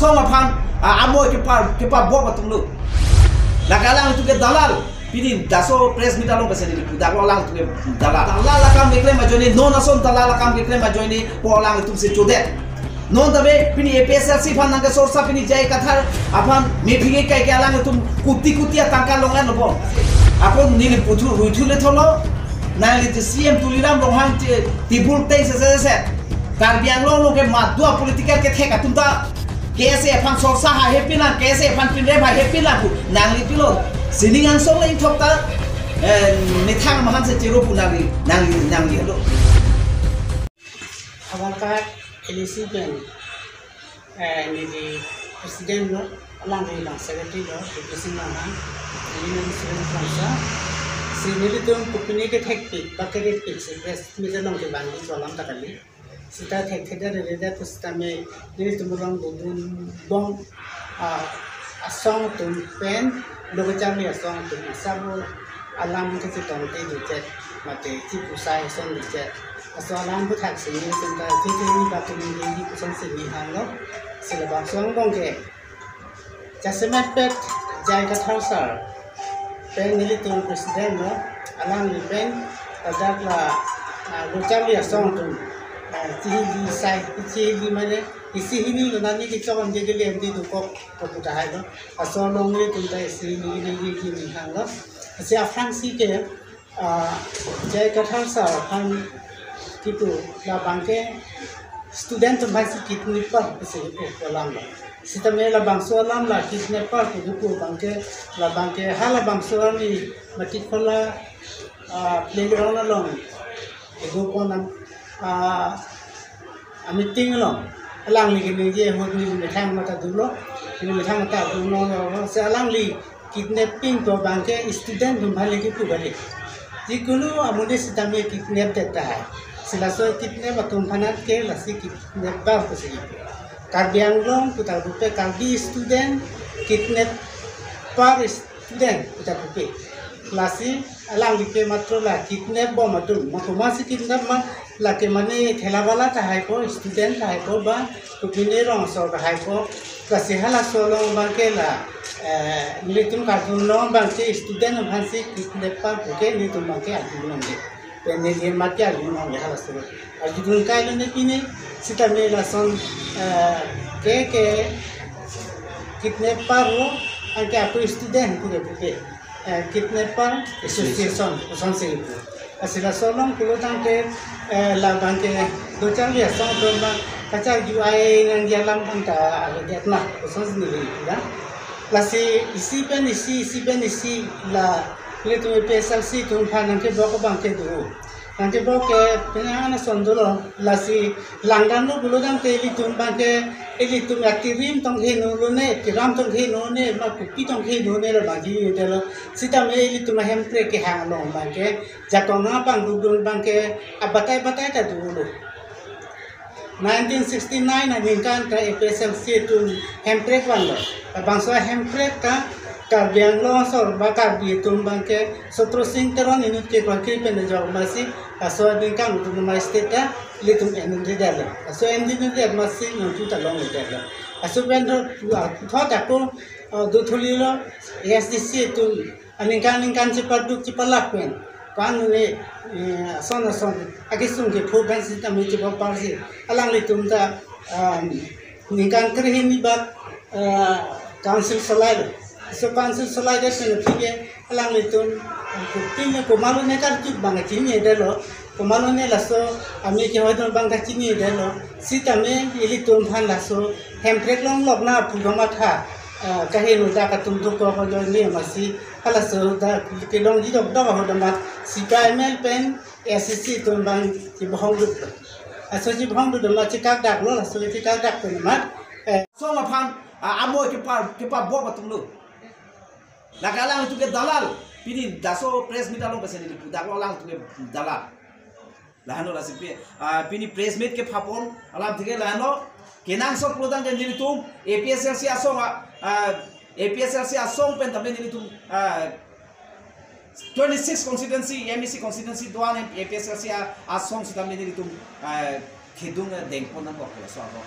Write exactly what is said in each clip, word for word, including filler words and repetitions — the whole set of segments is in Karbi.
Song aphan, ah, amoi kepa, kepabom atum lo. Lake alangtum ke dalal. Pini laso press meet along pesen ini, dak lo alangtum ke dalal. Dalal akam keklem ajoine, non ason dalal akam keklem ajoine, pu alangtum si chodet. Non tame pini A P S L C aphan nangkesorsa, pini J I Kathar aphan mephi kekai ke alangtum kuti kuti atangka longan lo bom. Ako neli puthu ruithu le tholo, nangli je C M Tuliram Ronghang je tibul tei se se se. Karbi Anglong along ke madua political kethek atum ta K S A aphan sorsa ha happy lang, K S A aphan pinrem ha happy lang pu nangli pilo. Sining angsong le ingthok ta, eh, methang maham se chero pu nangli, nangli, nangli helo. Habar card, L A C pen, eh, neli president lo, alangli lang secretary lo, P P C nang ha, neli nang student langsa, si nelitum kopine kethekpik, pakerepik, si press meet along kevangji cholam ta kali. Sita thekthedere reda pusitame nelitum along dodun bom, ah, asong atum pen, lo kacharli asong atum asabo alam kachetong te dichet, mate chipusai ason dichet. Aso alam puthak sini tum ta titi ni batum ni di puson sini hanglo. Si labangso angbong ke jasemet pet J I Kathar sir pen nelitum president lo, alangli pen ladak la, ah, lo kacharli asong atum, ah, chihili sai, chihili mane isi hini lo nani kechok ante ke lem di dukok ko puta hai lo. Aso along nelitum ta isi hini hini hini hanglo. Si aphrangsi ke, ah, J I Kathar sir aphan kipu labang ke student atum aphan si kidnapper pusi kipu alam lo. Sitame labangso alam la kidnapper pu kipu abang ke, labang ke halabangso arni Matikhola, ah, playground along kedo pon am, ah, a meeting along alangli keningje ahut neli methang mata dolo, neli methang mata dolo, si alangli kidnapping pu abang ke student atum aphan le kipu kali. Jikunu amonit sitame kidnap det tahai. Si laso kidnap atum aphan ke lasi kidnapper pusi. Karbi Anglong puta pupe, Karbi student kidnapper student puta pupe. Lasi alangli ke matro la kidnap bom atum. Ma komatsi kidnap ma, lake mane thela wala tahai ko, student tahai ko, ba kopine rong asor tahai ko. Lasi halaso along abang ke la, eh, nelitum kardom along abang ke student aphan si kidnapper pu ke nelitum abang ke arjulongde. Pen neli amat ke arjulongde halaso. Arjulong kai lo ne pine, sitame lason, eh, ke ke kidnapper lo, anke ako student pu ke pupe. Eh, kidnapper association, association si pu. Lasi laso along pulo tangte, eh, labang ke lo kacharli asong atum abang kacharju ai nangji alam abang ta avedet na, association si neli pu da. Lasi isi pen isi, isi pen isi la, nelitum A P S L C atum aphan nangkebok abang ke do. Nangkebok ke penang ason dolo, lasi langdamlo pulo tangte ilitum abang ke, ilitum atirim tong heno lone, kiram tong heno ne, ma kopi tong heno ne labang chinine detlo. Sitame ilitum ahemprek kehang along abang ke, jakong apangdukdun abang ke abatai batai ta dolo. Nineteen sixty-nine aningkan ta A P S L C atum hemprek vanlo. Labangso hemprek ta Karbi Anglong asor ba Karbi atum abang ke Sotro Sing Teron inut ke kwangkri pen ajok amatsi, laso aningkan autonomous state ta ilitum endedetlo. Laso endedetlo amatsi nangtum ta longledetlo. Laso pen do, ah, thot ako, ah, do thulilo, A S D C atum aningkan ningkan chepaduk chepalak pen, pan ne, eh, ason ason akesung kepho pen sitame chebok parsi, alanglitum ta, um, ningkan krehini bak, eh, council solai lo. So council solai det pen aphi ke alanglitum, eh, kutin ne komatlo ne karju abang chinine detlo. Komatlo ne laso ami kehoi dun abang ta chinine detlo. Sitame ilitum aphan laso hemprek longlok na pu kamatha, eh, kaheno dak atum dokok ajoine amatsi halaso dak kelongji dokdok ahut amat C P I M L pen A S D C atum abang chebohong duk. Laso chebohong duk amat chekak daklo, laso chekak dak pen amat, eh, song aphan, ah, amoi kepa, kepabom atum lo. Lake alangtum ke dalal. Pini laso press meet along pesen ini, dak lo alangtum ke dalal. Lahenlo lasi pi, ah, pini press meet kepapon alam thike lahenlo. Kenangsot pulo tangte nelitum A P S L C asong, ah, ah, A P S L C asong pen tame nelitum, ah, twenty-six constituency, M A C constituency do-an A P S L C a-, asong sitame nelitum, ah, kedung, ah, dengpon nangkok laso ako.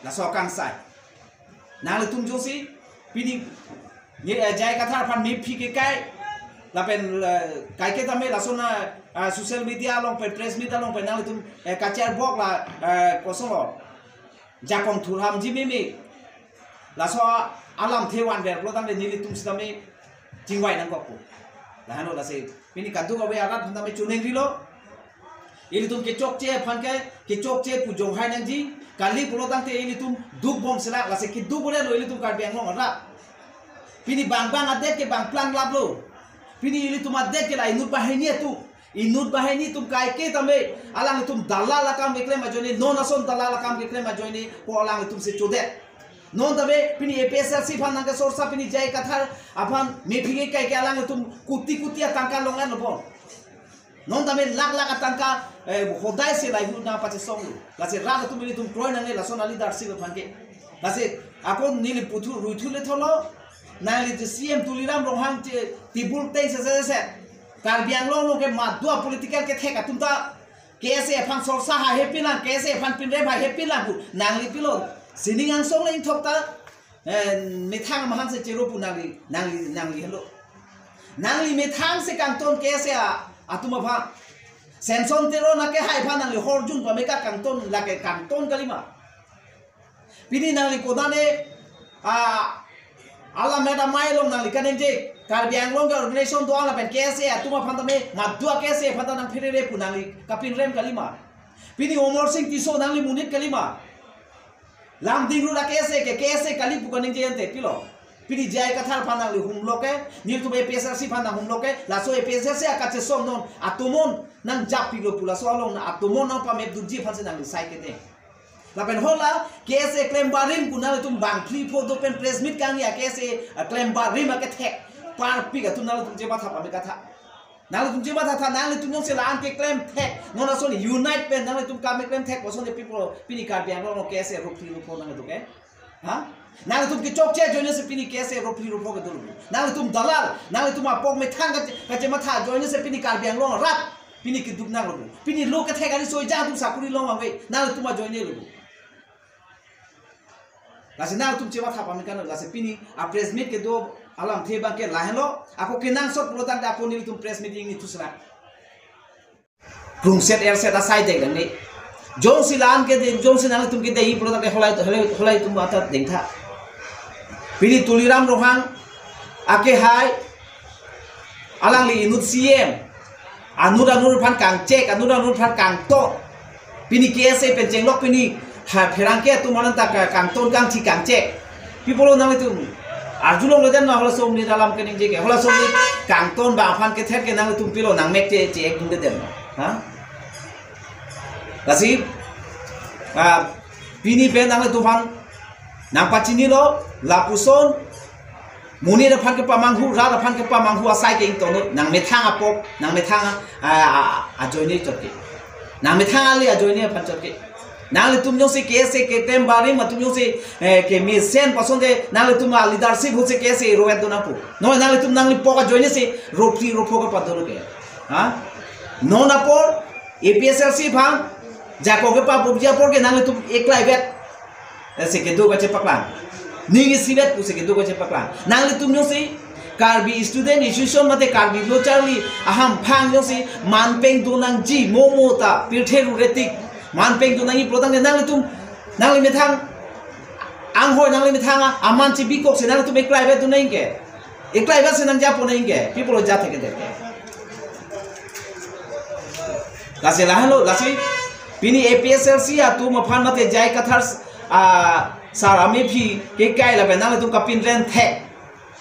Laso akangsai. Nanglitum jongsi pini ni, eh, J I Kathar aphan mephi kekai lapen, eh, kaike tame lason a, ah, social media along pen, press meet along pen nanglitum, eh, kacherbok la, eh, koson lo, jakong thurhamji meme, laso alamthe vanver pulo tangte nelitum sitame chingvai nangkokpo. Lahenlo lasi pini kadokave arat aphan tame choningri lo. Ilitum kechokche aphan ke, kechokche pu jonghai nangji. Kali pulo tangte ilitum dukbom sila, lasi keduk bore lo ilitum Karbi Anglong arat. Pini bang bang adet ke bang plang lap lo. Pini ilitum adet ke la inut banghini atum. Inut banghini atum kaike tame alanglitum dalal akam keklem ajoine, non ason dalal akam keklem ajoine pu alanglitum si chodet. Non tame pini A P H L C aphan nangkesorsa, pini J I Kathar aphan mephi kekai ke alanglitum kuti kuti atangka long-an lo bon. Non tame lakh lakh atangka, eh, hodai si lahei ahut nangpachesong lo. Lasi rat atum ilitum kroi nangne lason a-leadership aphan ke. Lasi ako neli puthu ruithu le tholo, nangli je C M Tuliram Ronghang che tibul teng se se se. Karbi Anglong along ke madua political kethek atum ta K S A aphan sorsa ha hepi lang, K S A aphan pinrem ha hepi lang pu nangli pilo. Sining angsong le ingthok ta, eh, methang amahang si chero pu nangli, nangli, nangli helo. Nangli methang si kangton K S A atum aphan. Samson Teron akehai aphan nangli horjun pameka kangton, lake kangton kalima. Pini nangli kodane, ah, alam meda mai along nangli kaningje, Karbi Anglong ke organization do-an lapen K S A atum aphan tame, madua K S A aphan ta nangpherere pu nangli kapinrem kalima. Pini Omor Singh Tisso nangli monit kalima. Lamding ruda K S A ke, K S A kali pu kaningje ante pilo. Pini J I Kathar aphan nangli humlo ke, nelitum A P H L C aphan nanghumlo ke, laso A P H L C akachesong non, atomon nangjap pilo pu laso along na atomon nangpamep duji aphan si nangli sai kete. Lapen hala K S A klem barim pu nanglitum bangphli pho do pen press meet kangya K S A, ah, klem barim akethek parpik atum nanglitum chematha pame katha. Nanglitum chematha tha, nanglitum jongsi la-an keklem thek, non ason unite pen nanglitum kam keklem thek, ason de people pini Karbi Anglong along K S A ruphli rupho nanglitum ke. Ha? Nanglitum kechokche ajoine si pini K S A ruphli rupho kedo lo. Nanglitum dalal, nanglitum apok methang kache, kachematha ajoine si pini Karbi Anglong arat pini keduk nang lo. Pini lo kethek ari soi jang atum sakuri long ave, nanglitum ajoine lo. Lasi nangtum chematha pame kan, lasi pini a-press meet kedo alamthe abang ke lahenlo, ako kenangsot pulo tangte ako nelitum press meet ingni thusela. Krungset erset asai dek dang ni. Jongsi la-an ke deng, jongsi nangtum ke dei pulo tangte holai, holai, holai atum atat dengtha. Pini Tuliram Ronghang akehai alangli inut C M. Anut anut aphan kangchek, anut anut aphan kangton. Pini K S A pen chenglok pini ha pherangke atum anan ta ka-, kangton kangthi kangchek. Pi pulo nanglitum arjulong le den ma, halaso amonit alam keningje ke. Halaso amonit kangton abang aphan kether ke nanglitum pilo nangmek che, che-ek dun le den ma. Ha? Lasi, ah, pini pen nanglitum aphan nangpachinilo, lapuson monit aphan kepamanghu, rat aphan kepamanghu asai ke ingtonlo, nangmethang apok, nangmethang, ah, ah, ajoine chot ke. Nangmethang ale ajoine aphan chot ke. Nanglitum jongsi K S A keklem barim atum jongsi, eh, kemesen pasonte nanglitum a-leadership ahut si K S A rovet do nangpo. No, nanglitum nangli pok ajoine si ruphli rupho kapado lo ke. Ha? Non apor A P H L C aphan jakong kepabukji apor ke nanglitum eklai vet. Ese kedo kachepaklang. Ning isivet pusi kedo kachepaklang. Nanglitum jongsi Karbi Student Association mate Karbi Lo Charli ahamphang jongsi manpeng do nangji mo mo ta pirthe ruretik manpeng do nangji pulo tangte nanglitum nangli methang anghoi nangli methang a-, aman chibikok si nanglitum eklai vet do nang ke. Eklai vet si nangjapo nang ke. Pi pulo jat ke dek ke. Lasi lahenlo, lasi pini A P H L C atum aphan mate J I Kathar, ah, sar amephi kekai lapen nanglitum kapinrem thek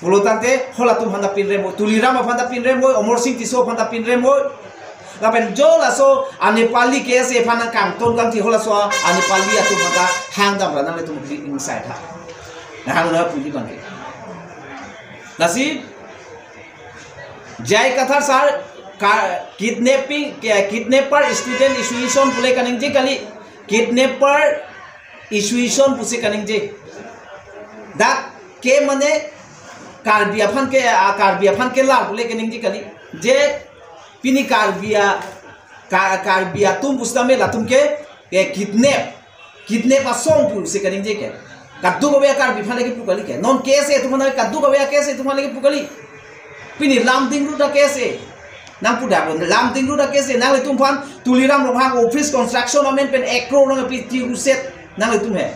pulo tangte halatum aphan ta pinrem oi, Tuliram aphan ta pinrem oi, Omor Singh Tisso aphan ta pinrem oi. Lapen jo laso a-Nepali K S A aphan nangkangton kangthi halaso a-Nepali atum aphan ta hangdamra nanglitum ingsai tha. Nahang na puli bangke. Lasi J I Kathar sar ka-, kidnapping, ke-, kidnapper student association pule kaningje kali, kidnapper association pusi kaningje. Dak ke mane Karbi aphan ke, ah, Karbi aphan kelar pule kaningje kali. Je pini Karbi a, Ka-, Karbi atum pusitame latum ke, ke kidnap. Kidnap asong pusi kaningje ke. Kadokave Karbi aphan le kipu kali ke. Non K S A atum aphan kadokave K S A atum aphan le kipu kali. Pini Lumding Road a K S A. Nangpu dak lo, Lumding Road a K S A. Nanglitum aphan Tuliram Ronghang office construction amen pen ek crore nangpi ti ruset nanglitum he.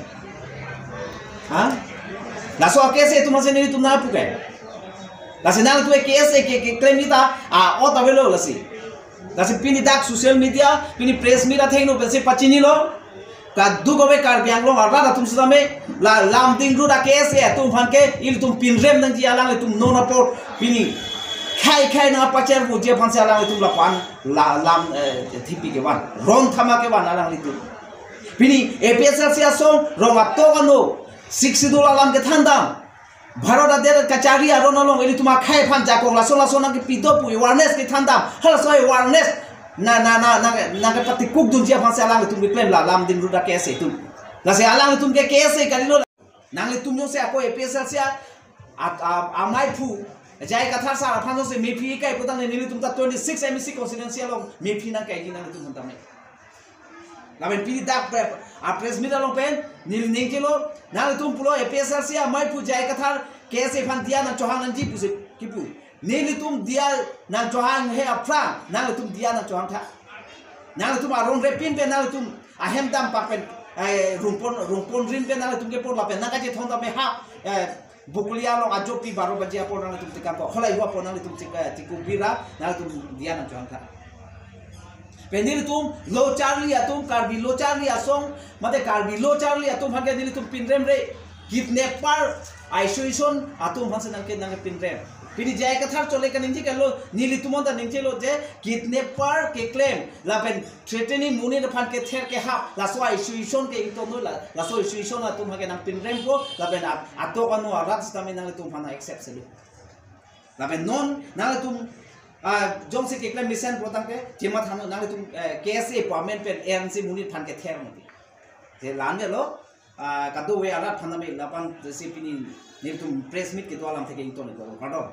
Ha? Laso a K S A atum aphan si nelitum nangpu ke. Lasi nanglitum K S A ke, keklem ta, a, ot avelo lasi. Lasi pini dak social media, pini press meet athengno pensi pachinilo. Kadokave Karbi Anglong arat atum sitame, la Lumding Road a K S A atum aphan ke ilitum pinrem nangji, alanglitum non apor pini khei khei nangpachar muji aphan si alanglitum lapu-an la lam, eh, thipi kevan, ron thama kevan alanglitum. Pini A P H L C asong rong atok ano Sixth Schedule alam kethandam, Bharat adet kachari aron along ilitum akhei aphan jakong lason lason nangkepi do pu awareness kethandam. Halaso awareness na, na, na, na, nangkepatikuk dunji aphan si alanglitum keklem la Lumding Road a K S A atum. Lasi alanglitum ke K S A kalilo. Nanglitum jongsi ako A P H L C a, a, a, amaiphu J I Kathar sir aphan jongsi mephi kai putang nelitum ta twenty-six M A C constituency along mephi nangkaiji nanglitum tame. Lapen pini dak pre-, a press meet along pen neli ningkelo, nanglitum pulo A P H L C amaiphu J I Kathar K S A aphan diya nangchohang nangji pusi kipu. Nelitum diya nangchohang he aphrang, nanglitum diya nangchohang tha. Nanglitum aron repin pen nanglitum ahem dampak pen, eh, rungpon, rungpon rin pen nanglitum kepor lapen nangkachethon tame ha, eh, Bokolia along ajopi baro baji apor nanglitum tikam ko. Kholai hu apor nanglitum tik, eh, tiku bira, nanglitum diya nangchohang tha. Pini nelitum lo charli atum, Karbi lo charli asong, mate Karbi lo charli atum aphan ke nelitum pinrem re, kidnapper, association atum aphan si nangke, nangkepinrem. Pini J I Kathar chole kaningje kalo, nelitum anta ningje lo je, kidnapper keklem, lapen threatening monit aphan kether kehap, laso association ke ingtonlo la, laso association atum aphan ke nangpinrempo, lapen at-, atok ano arat sitame nanglitum aphan accept selu. Lapen non nanglitum, ah, jongsi keklem mesen pulotangte, chematha non nanglitum, eh, K S A pu amen pen A N C monit aphan kether mati. Je la-an lo, ah, kadokave arat aphan tame lapu-an si pini nelitum press meet kedo alam thek ington lo, kardom.